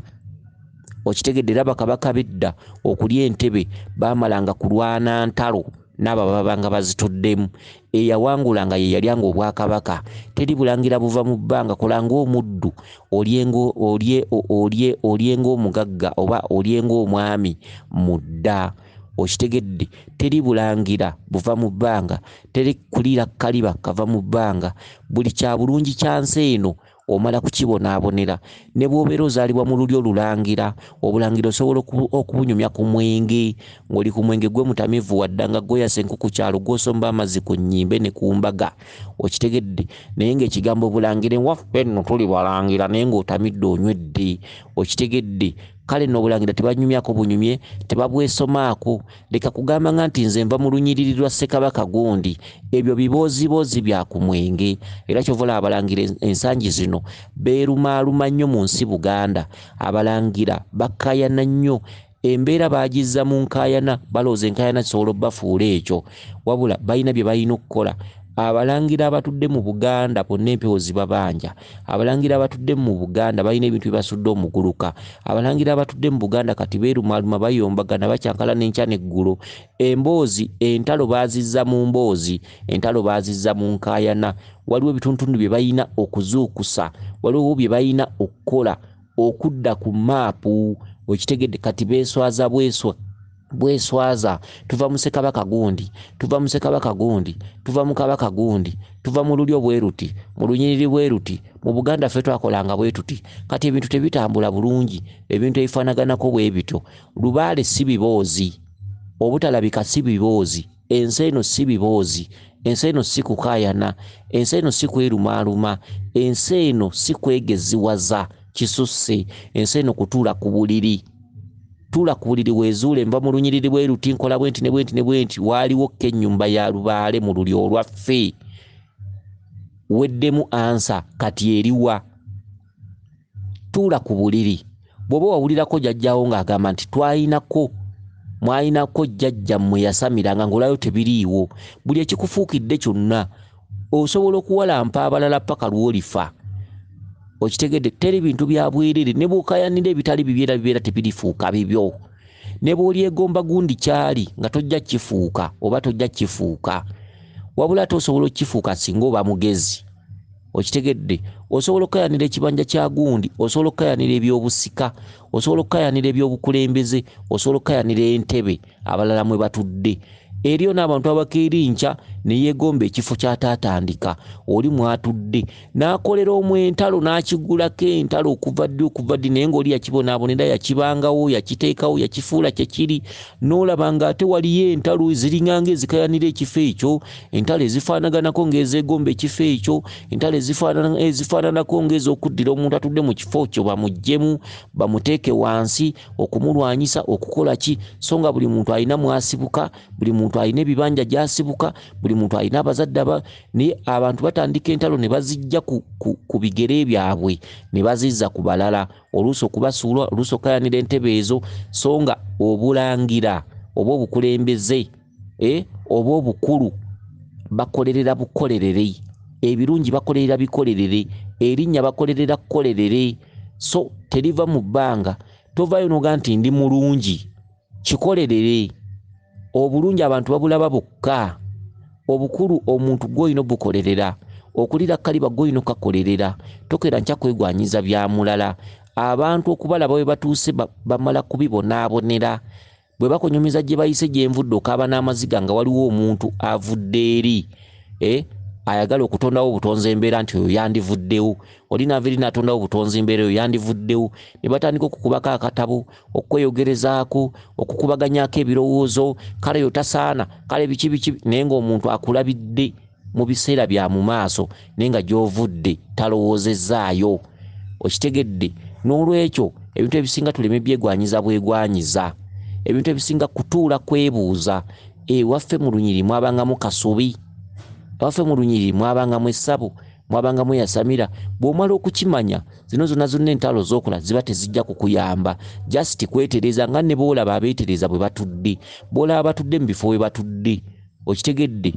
Okitegedde, era bakabaka b'edda okulya entebe baamalanga kulwana ntalo n'abo ababanga bazituddemu. Eyawangulanga ye yalyanga obwakabaka. Teri bulangira buva mu bbanga. Kola ng'omuddu, olye ng'omugagga oba olye ng'omwami mu dda. Okitegedde, teri bulangira buva mu bbanga, teri kuliira kaliba kava mu bbanga. Buli kya bulungi kya nsi eno omala kukibonaabonera. Ne bw'obeera ozaalibwa mu lulyo olulangira, obulangira osobola okubunyumya ku mwenge. Ng'oli ku mwenge gwe mutamiivu wadda nga gw'oyasa enku ku kyalo, gw'osomba amazzi ku nnyimbe ne ku mbaga. Okitegedde, naye ng'ekigambo bulangira ewaffe nno tuli balangira, naye ng'otamidde onywedde. Okitegedde, kale nno obulangira tebanyumyako bunyumye, tebabwesomaako. Leka kugamba nga nti nze nva mu lunyiriri lwa Ssekabaka gundi, ebyo bibooziboozi bya ku mwenge. Era ky'ova olaba abalangira ensangi zino beerumaaluma nnyo mu nsi Buganda. Abalangira bakkaayana nnyo, embeera baagizza mu nkaayana, balowooza enkaayana zisobola obbafuula ekyo, wabula balina bye balina okukola. Abalangira abatudde mu Buganda bonna empewo zibabanja. Abalangira abatudde mu Buganda balina ebintu bye basudde omuguluka. Abalangira abatudde mu Buganda kati beerumaaluma, bayombagana, bakyankala n'enkya n'eggulo. Emboozi, entalo baazizza mu mboozi, entalo baazizza mu nkaayana. Waliwo ebitundutundu bye balina okuzuukusa, waliwo bye balina okukola okudda ku maapu. Okitegedde, kati beeswaza bweswaza. Tuva mu Ssekabaka gundi, tuva mu Ssekabaka gundi, tuva mu Kabaka gundi, tuva mu lulyo bwe luti, mu lunyiriri bwe luti, mu Buganda ffe twakolanga bwe tuti. Kati ebintu tebitambula bulungi, ebintu ebifaanaganako bwe bityo. Lubaale si biboozi, obutalabika si biboozi, ensi eno si biboozi, ensi eno si kukaayana, ensi eno si kwerumaaluma, ensi eno si kwegeziwaza kisusse, ensi eno kutuula ku buliri. Tuula ku buliri weezuule, nva mu lunyiriri bwe luti, nkola bwe nti ne bwe nti ne bwe nti. Waaliwo ko ennyumba ya lubaale mu lulyo olwaffe. Weddemu ansa, kati eriwa? Tuula ku buliri. Bw'oba wawulirako jjajjaawo ng'agamba nti twayinako, mwayinako jjajjammwe yasamiranga ng'olayo tebiriiwo. Buli ekikufuukidde kyonna osobola okuwalampa abalala paka lw'olifa. Okitegedde, teri bintu bya bwereere. Ne bw'okaayanira ebitali bibyo era bibeera tebirifuuka bibyo. Ne bw'olyegomba gundi kyali nga tojja kifuuka oba tojja kifuuka, wabula ate osobola okukifuuka singa oba mugezi. Okitegedde? Osobola okukayanira ekibanja kya gundi, osobola okukayanira ebyobusika, osobola okukayanira ebyobukulembeze, osobola okukayanira entebe abalala mwe batudde. Eriyo n'abantu abakeera enkya ne yeegomba ekifo ky'ataatandika, oli mw'atudde n'akolera omu entalo n'akigulako entalo okuva ddi okuva ddi, naye ng'oli yakibonaabonera, yakibangawo, yakiteekawo, yakifuula kye kiri. N'olaba ng'ate waliyo entalo eziringanga ezikayanira ekifo ekyo, entalo ezifaanaganako ng'ezeegomba ekifo ekyo, entalo ezifaananako ng'ez'okuddira omuntu atudde mu kifo kyo bamuggyemu, bamuteeke wansi, okumulwanyisa, okukola ki, so nga buli muntu alina mw'asibuka, buli muntu alina ebibanja gy'asibuka, buli muntu alina abazadde aba, naye abantu batandika entalo ne bazijja ku bigere byabwe ne bazizza ku balala, oluusi okubasuula, oluusi okukayanira entebe ezo, so nga obulangira oba obukulembeze, oba obukulu bakolerera bukolerere, ebirungi bakolerera bikolerere, erinnya bakolerera kukolerere, so teriva mu bbanga. Tovaayo n'oga nti ndi mulungi, kikolerere. Obulungi abantu babulaba bokka, obukulu omuntu gw'olina obukolerera, okulira kaliba gw'olina okakolerera, tokeera nkya kwegwanyiza bya mulala. Abantu okubalaba bwe batuuse bamala kubibonaabonera, bwe bakunyumiza gye bayise gye nvudde okaaba n'amaziga nga waliwo omuntu avudde eri, ayagala okutondawo obutonzi embeera nti oyo yandivuddewo, oli n'ava eri n'atondawo obutonzi embeera oyo yandivuddewo, ne batandika okukubako akatabo, okweyogerezaako, okukubaganyaako ebirowoozo, kale oyo tasaana, kale biki biki, naye ng'omuntu akulabidde mu biseera bya mu maaso, naye nga gy'ovudde talowoozezaayo. Okitegedde? N'olwekyo ebintu ebisinga tuleme byegwanyiza bwegwanyiza, ebintu ebisinga kutuula kwebuuza. Ewaffe mu lunyiriri mwabangamu kasubi, ewaffe mu lunyiriri mwabangamu essabo, mwabangamu eyasamira. Bw'omala okukimanya zino zonna zonna entalo z'okola ziba tezijja kukuyamba, just kwetereza nga ne bw'olaba abeetereza bwe batudde, bw'olaba batudde mu bifo we batudde. Okitegedde?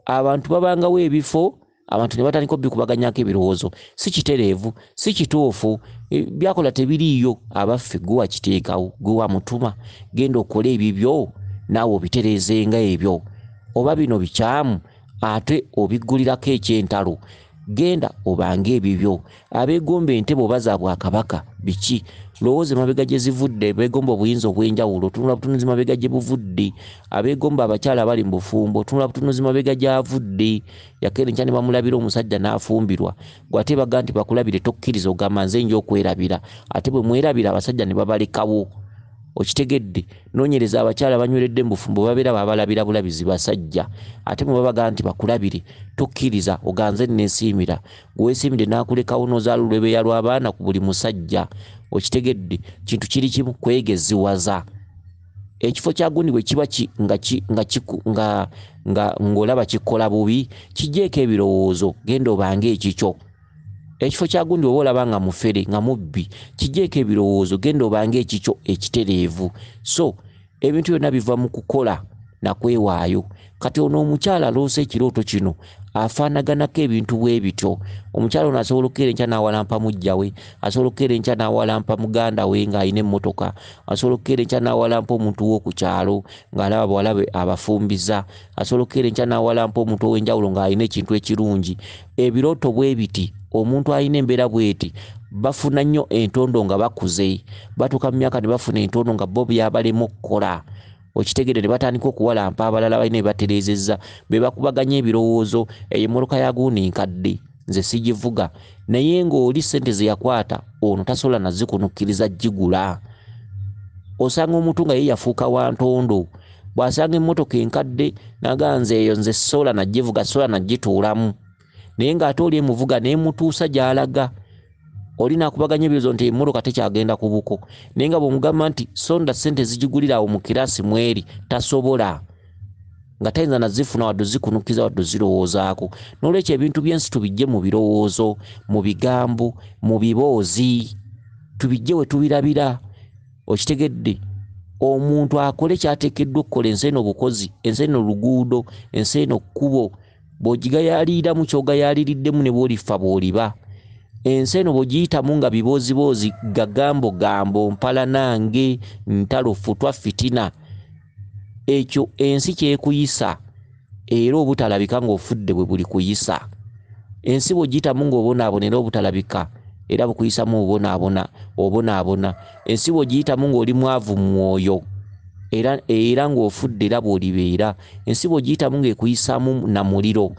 Abantu babangawo ebifo, abantu ne batandika okubikubaganyako ebirowoozo, si kitereevu, si kituufu, byakola tebiriiyo. Abaffe gwe wakiteekawo, gwe wamutuma, genda okole ebibyo naawe obitereezenga ebyo, oba bino bikyamu ate obiggulirako eky'entalo, genda obange ebibyo. Abeegomba entebe oba za bwakabaka biki, lowooza emabega gye zivudde. Beegomba obuyinza obw'enjawulo, tunula butunuzi mabega gye buvudde. Abeegomba abakyala abali mu bufumbo, tunula butunuzi mabega gy'avudde. Yakeera enkya ne bamulabira omusajja n'afumbirwa, gwe ate baga nti bakulabire, tokkiriza, ogamba nze nja okwerabira, ate bwe mwerabira abasajja ne babalekawo. Okitegedde? Noonyereza abakyala abanyweredde mu bufumbo babeera babalabira bulabizi basajja, ate bwe babaga nti bakulabire tokkiriza, oganze neesiimira, gwe weesiimidde n'akulekawo n'ozaala olwebeeya lw'abaana ku buli musajja. Okitegedde? Kintu kiri kimu, kwegeziwaza. Ekifo kya gundi bwe kiba ng'olaba kikola bubi, kiggyeeko ebirowoozo, genda obange ekikyo. Ekifo kya gundi oba olaba nga mufere, nga mubbi, kiggyeeko ebirowoozo, genda obange ekikyo ekitereevu. So ebintu byonna biva mu kukola na kwewaayo. Kati ono omukyala aloose ekirooto kino afaanaganako ebintu bwe bityo. Omukyala ono asobola okukeera enkya n'awalampa muggya we, asobola okukeera enkya n'awalampa muganda we ng'alina emmotoka, asobola okukeera enkya n'awalampa omuntu w'oku kyalo ng'alaba bawala be abafumbiza, asobola okukeera enkya n'awalampa omuntu ow'enjawulo ng'alina ekintu ekirungi. Ebirooto bwe biti, omuntu alina embeera bw'eti, bafuna nnyo entondo nga bakuze, batuuka mu myaka ne bafuna entondo nga bo byabalema okukola. Okitegedde? Ne batandika okuwalampa abalala balina bye batereezezza, be bakubaganya ebirowoozo, eyo emmotoka ya gundi nkadde, nze sigivuga, naye ng'oli ssente ze yakwata ono tasobola nazikunukkiriza gigula. Osanga omuntu nga ye yafuuka wa ntondo, bw'asanga emmotoka enkadde n'agamba nze eyo nze sobola nagivuga, sobola nagituulamu, naye ng'ate oli emuvuga n'emutuusa gy'alaga. Oli n'akubaganya ebirowoozo nti emmotoka tekyagenda ku buko, naye nga bw'omugamba nti sonda ssente zigigulira awo mu kiraasi mweri, tasobola, nga tayinza nazifuna wadde ozikunukkiriza wadde ozirowoozaako. Noolwekyo ebintu by'ensi tubijje mu birowoozo, mu bigambo, mu biboozi, tubijje we tubirabira. Okitegedde? Omuntu akole ky'ateekeddwa okukola. Ensi eno bukozi, ensi eno luguudo, ensi eno kkubo, bw'ogigayaaliriramu ky'ogayaaliриddemu ne bw'olifa bw'oliba. Ensi eno bw'ogiyitamu nga bibooziboozi, gagambogambo, mpalanange, ntalo, futwa, fitina, ekyo ensi kyekuyisa, era obutalabika ng'ofudde bwe buli kuyisa. Ensi bw'ogiyitamu ng'obonaabona era obutalabika, era bukuyisamu obonaabona, obonaabona. Ensi bw'ogiyitamu ng'oli mwavu mu mwoyo, era ng'ofudde era bw'olibeera. Ensi bw'ogiyitamu ng'ekuyisaamu na muliro,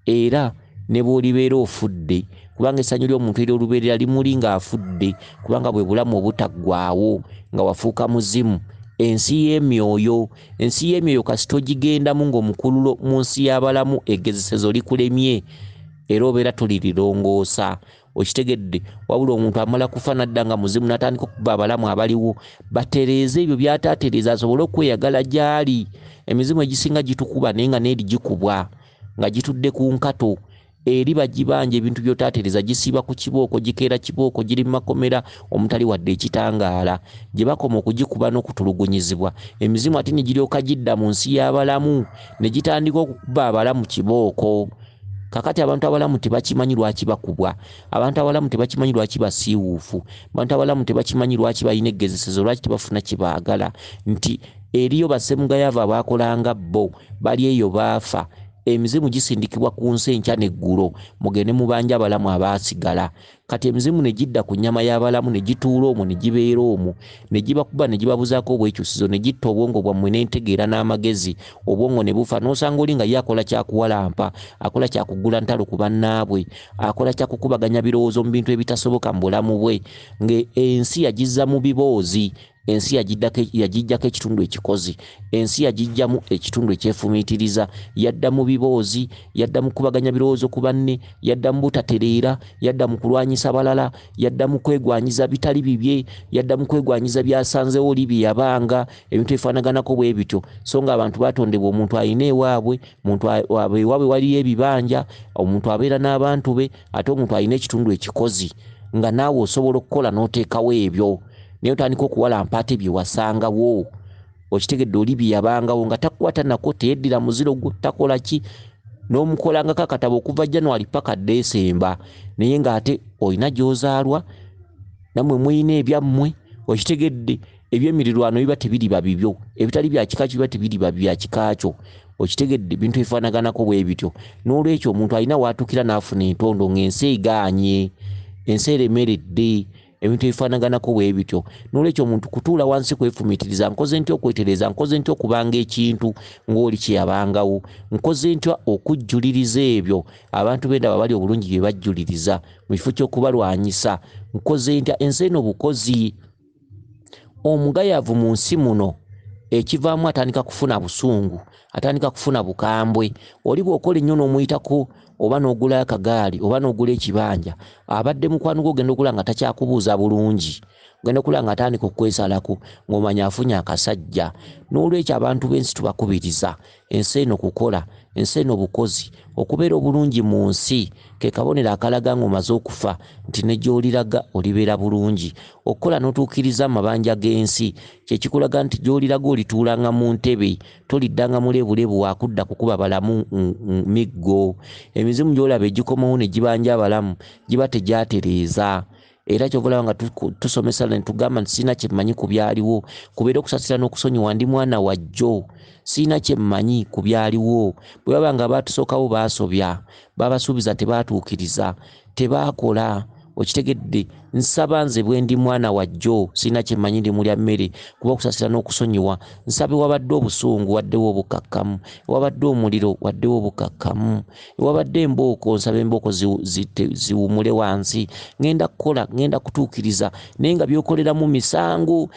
era ne bw'olibeera ofudde, kubanga essanyu ly'omuntu ery'olubeerera limuli ng'afudde, kubanga bwe bulamu obutaggwaawo nga wafuuka muzimu. Ensi y'emyoyo, ensi y'emyoyo kasita ogigendamu ng'omukululo mu nsi y'abalamu eggezesezo likulemye, era obeera tolirirongoosa. Okitegedde? Wabula omuntu amala kufa n'adda nga muzimu n'atandika okukuba abalamu abaliwo, batereeze ebyo by'ataatereeza asobole okweyagala gy'ali. Emizimu egisinga gitukuba naye nga n'eri gikubwa nga gitudde ku nkato. Eri bagibanja ebintu by'otaatereeza, gisiiba ku kibooko, gikeera kibooko, giri mu makomera omutali wadde ekitangaala, gye bakoma okugikuba n'okutulugunyizibwa. Emizimu ate ne giryoka gidda mu nsi y'abalamu ne gitandika okukuba abalamu kibooko. Kakati abantu abalamu tebakimanyi lwaki bakubwa, abantu abalamu tebakimanyi lwaki basiiwuufu, abantu abalamu tebakimanyi lwaki balina eggezesezo, lwaki tebafuna kye baagala, nti eriyo bassemugayavu abaakolanga bo bali eyo baafa. Emizimu gisindikibwa ku nsi enkya n'eggulo, mugende mubanje abalamu abaasigala. Kati emizimu ne gidda ku nnyama y'abalamu ne gituula omwo ne gibeera omwo, ne gibakuba ne gibabuzaako obwekyusizo, ne gitta obwongo bwammwe n'entegeera n'amagezi, obwongo ne bufa. N'osanga oli nga ye akola kya kuwalampa, akola kya kugula ntalo ku bannaabwe, akola kya kukubaganya birowoozo mu bintu ebitasoboka mu bulamu bwe, ng'ensi yagizza mu biboozi. Ensi yagijjako ekitundu ekikozi, ensi yagijjamu ekitundu ekyefumiitiriza, yadda mu biboozi, yadda mu kubaganya birowoozo ku banne, yadda mu butatereera, yadda mu kulwanyisa balala, yadda mu kwegwanyiza bitali bibye, yadda mu kwegwanyiza by'asanzewo oli bye yabanga, ebintu ebifaanaganako bwe bityo. So ng'abantu batondebwa omuntu alina ewaabwe, omuntu ewaabwe waliyo ebibanja, omuntu abeera n'abantu be, ate omuntu alina ekitundu ekikozi nga naawe osobola okukola n'oteekawo ebyo. Naye otandika okuwalampa ate bye wasangawo. Okitegedde? Oli bye yabangawo nga takukwata nako, teyeddira muziro gwo, takola ki, n'omukolangako akatabo okuva January paka December, naye ng'ate olina gy'ozaalwa, nammwe mulina ebyammwe. Okitegedde? Eby'emirirwano biba tebiriba bibyo, ebitali bya kika kyo biba tebiriba bya kika kyo. Okitegedde? Ebintu ebifaanaganako bwe bityo. N'olwekyo omuntu alina w'atuukira n'afuna entondo ng'ensi egaanye, ensi eremeredde, ebintu ebifaanaganako bwe bityo. N'olwekyo omuntu kutuula wansi kwefumiitiriza, nkoze ntya okwetereeza, nkoze ntya okubanga ekintu ng'oli kye yabangawo, nkoze ntya okujjuliriza ebyo abantu b'endaba bali obulungi bye bajjuliriza mu kifo ky'okubalwanyisa, nkoze ntya. Ensi eno bukozi. Omugayavu mu nsi muno ekivaamu atandika kufuna busungu, atandika kufuna bukambwe. Oli bw'okola ennyo n'omuyitako oba n'ogula akagaali oba n'ogula ekibanja, abadde mukwano gwo ogenda okulaba nga takyakubuuza bulungi, ogenda okulaba nga atandika okwesalako ng'omanya afunye akasajja. N'olwekyo abantu b'ensi tubakubiriza ensi eno kukola, ensi eno bukozi. Okubeera obulungi mu nsi ke kabonero akalaga ng'omaze okufa nti ne gy'oliraga olibeera bulungi. Okukola n'otuukiriza amabanja g'ensi kye kikulaga nti gy'oliraga olituulanga mu ntebe, toliddanga muleebuleebu waakudda kukuba balamu miggo. Emizimu gy'olaba egikomawo ne gibanja abalamu giba tegyatereeza. Era ky'ova olaba nga tusomesa ne tugamba nti sirina kye mmanyi ku byaliwo, kubeera okusaasira n'okusonyiwa, ndi mwana wa jjo, sirina kye mmanyi ku byaliwo. Bwe baba nga baatusookawo baasobya, baabasuubiza tebaatuukiriza, tebaakola. Okitegedde? Nsaba nze bwe ndi mwana wa jjo, sirina kye mmanyi, ndi mulya mmere, kuba okusaasira n'okusonyiwa. Nsaba ewabadde obusungu waddewo obukkakkamu, ewabadde omuliro waddewo obukkakkamu, ewabadde embooko nsaba embooko ziwummule wansi. Ŋŋenda kukola, ŋŋenda kutuukiriza, naye nga by'okoleramu misango,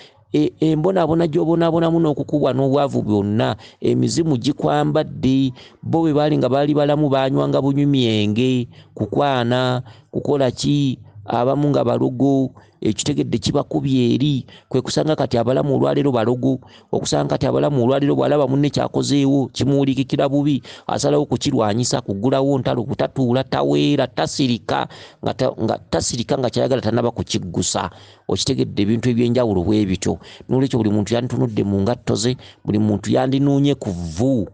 embonaabona gy'obonaabonamu n'okukubwa n'obwavu byonna, emizimu gikwambadde. Bo bwe baali nga baali balamu baanywanga bunywi myenge, kukwana, kukola ki, abamu nga balogo, ekitegedde kibakubye eri. Kwe kusanga kati abalamu olwaleero balogo, okusanga kati abalamu olwaleero bw'alaba munne ky'akozeewo kimuwulikikira bubi, asalawo kukirwanyisa, kuggulawo ntalo, kutatuula, taweera, tasirika, nga tasirika nga ky'ayagala tannaba kukiggusa. Okitegedde? Ebintu eby'enjawulo bwe bityo. N'olwekyo buli muntu yanditunudde mu ngatto ze, buli muntu yandinuunye ku vvu,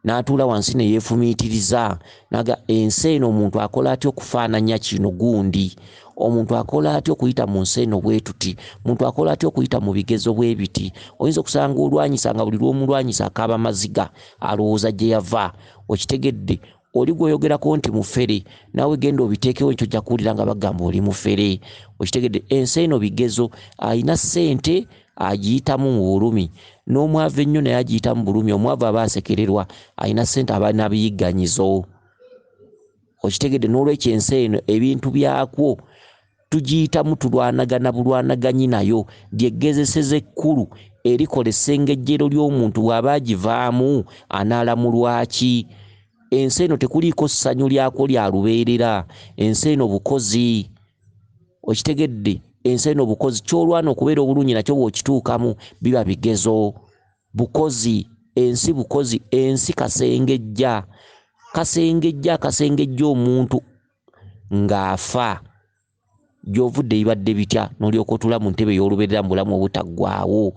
n'atuula wansi ne yeefumiitiriza, n'aga ensi eno omuntu akola atya okufaananya kino gundi, omuntu akola atya okuyita mu nsi eno bwe tuti, omuntu akola atya okuyita mu bigezo bwe biti. Oyinza okusanga olwanyisa nga buli lw'omulwanyisa akaaba maziga, alowooza gye yava. Okitegedde? Oli gw'oyogerako nti mufere, naawe genda obiteekewo nti ojja kuwulira nga bagamba oli mufere. Okitegedde? Ensi eno bigezo. Alina ssente agiyitamu mu bulumi, n'omwavu ennyo naye agiyitamu mu bulumi. Omwavu aba asekererwa, alina ssente aba n'abiyigganyizo. Okitegedde? N'olwekyo ensi eno ebintu byakwo tugiyitamu tulwanagana bulwanaganyi nayo. Lyeggezeseza ekkulu erikola essengejjero ly'omuntu bw'aba agivaamu anaalamulwa ki? Ensi eno tekuliiko ssanyu lyakwo lya lubeerera. Ensi eno bukozi. Okitegedde? Ensi eno bukozi. Ky'olwana okubeera obulungi nakyo bw'okituukamu biba bigezo. Bukozi. Ensi bukozi. Ensi kasengejja. Kasengejja, akasengejja omuntu ng'afa. Gy'ovudde bibadde bitya n'olyoka otuula mu ntebe ey'olubeerera mu bulamu obutaggwaawo.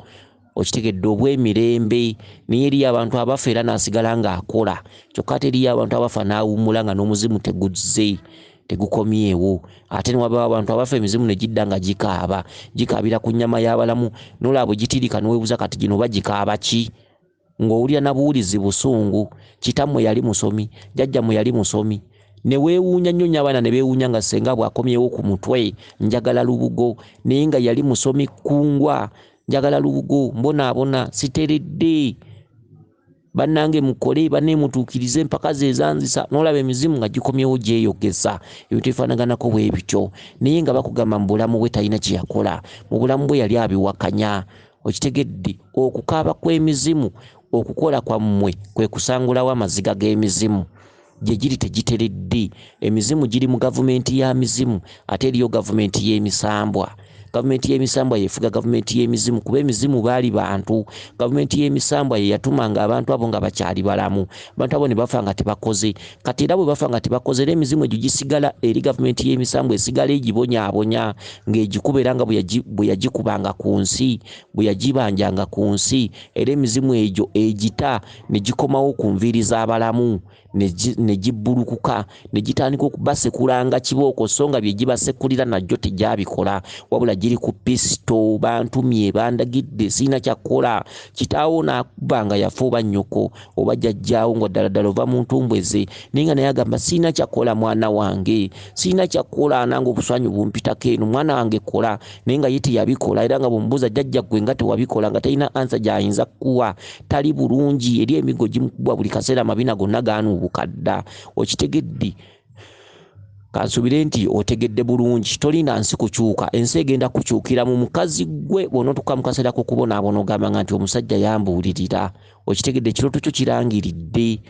Okitegedde? Obw'emirembe. Naye eriyo abantu abafa era n'asigala ng'akola, kyokka ate eriyo abantu abafa n'awummula nga n'omuzimu teguzze, tegukomyewo. Ate ne wabaawo abantu abafa emizimu ne gidda nga gikaaba, gikaabira ku nnyama y'abalamu, n'olaba bwe gitirika n'weebuuza kati gino oba gikaaba ki? Ng'owulira na buwulizi busungu. Kitammwe yali musomi, jjajjammwe yali musomi. Ne weewuunya nnyo nnyo abaana ne beewuunya nga ssenga bw'akomyewo ku mutwe, njagala lubugo, naye nga yali musomi kkungwa, njagala lubugo, mbonaabona, siteredde. Bannange mukole, banne mutuukirize empaka ze ezanzisa, n'olaba emizimu nga gikomyewo gyeyogeza. Ebintu ebifaanaganako bwe bityo. Naye nga bakugamba mu bulamu bwe talina kye yakola, mu bulamu bwe yali abiwakanya. Okitegedde? Okukaaba kw'emizimu, okukola kwammwe kwe kusangulawo amaziga g'emizimu. Gye giri tegiteredde. Emizimu giri mu gavumenti ya mizimu, ate eriyo gavumenti y'emisambwa. Gavumenti y'emisambwa yefuga gavumenti y'emizimu, kuba emizimu baali bantu. Gavumenti y'emisambwa ye yatumanga abantu abo nga bakyali balamu, abantu abo ne bafa nga tebakoze. Kati era bwe bafa nga tebakoze, era emizimu egyo gisigala eri gavumenti y'emisambwa, esigala egibonyaabonya ng'egikuba, era nga bwe yagikubanga ku nsi, bwe yagibanjanga ku nsi, era emizimu egyo egita ne gikomawo ku nviiri z'abalamu, ne gibbulukuka, ne gitandika okubasekulanga kibooko, so nga bye gibasekulira najjo tegyabikola, wabula giri ku pisito, bantumye, bandagidde, sirina kyakukola. Kitaawo n'akuba nga yafa oba nnyoko oba jjajjaawo nga ddala ddala ova mu ntumbwe ze, naye nga naye agamba sirina kyakukola mwana wange, sirina kyakukola, nange obuswanyu bumpitako eno, mwana wange kola, naye nga ye teyabikola. Era nga bw'omubuuza jjajja ggwe nga tewabikola, nga talina ansa gy'ayinza kukuwa, tali bulungi, eri emiggo gimukubwa buli kaseera, amabina gonna gaanuubuka dda. Okitegedde? Kansuubire nti otegedde bulungi. Tolinda nsi kukyuka, ensi egenda kukyukira mu mukazi gwe. Bw'onootuuka mu kaseera k'okubonaabona ogambanga nti omusajja yambuulirira. Okitegedde? Ekirooto kyo kirangiridde.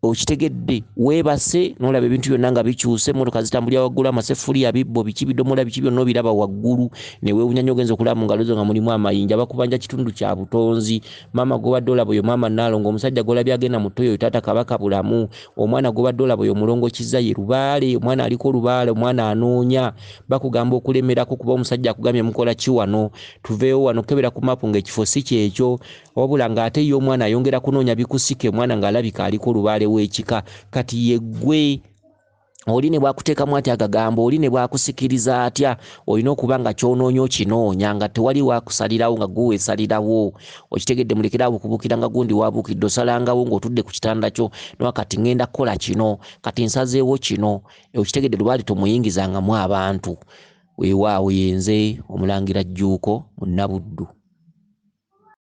Okitegedde? Weebase n'olaba ebintu byonna nga bikyuse, emmotoka zitambulira waggulu, amaseffuliya, bibbo, biki, bidomola, biki byonna obiraba waggulu, ne weewuunya nnyo ogenze okulaba mu ngalo zo nga mulimu amayinja. Bakubanja kitundu kya butonzi. Maama gw'obadde olaba oyo maama Nnaalongo, omusajja gw'olabye agenda mu ttoyi oyo taata Kabaka Bulamu, omwana gw'obadde olaba oyo Mulongo Kizza ye lubaale, omwana aliko lubaale, omwana anoonya. Bakugamba okulemerako kuba omusajja akugambye mukola ki wano, tuveewo wano, kebera ku maapu ng'ekifo si kyekyo, wabula ng'ate ye omwana ayongera kunoonya bikusike, omwana ng'alabika aliko lubaale w'ekika. Kati ye ggwe oli ne bw'akuteekamu atya agagambo, oli ne bw'akusikiriza atya, olina okuba nga ky'onoonya okinoonya, nga tewali waakusalirawo, nga ggwe weesalirawo. Okitegedde? Mulekere awo okubuukira nga gundi waabuukidde, osalangawo ng'otudde ku kitanda kyo, noa kati ŋŋenda kukola kino, kati nsazeewo kino. Okitegedde? Lubaale tomuyingizangamu abantu. Weewaawo, ye nze Omulangira Jjuuko Munnabuddu.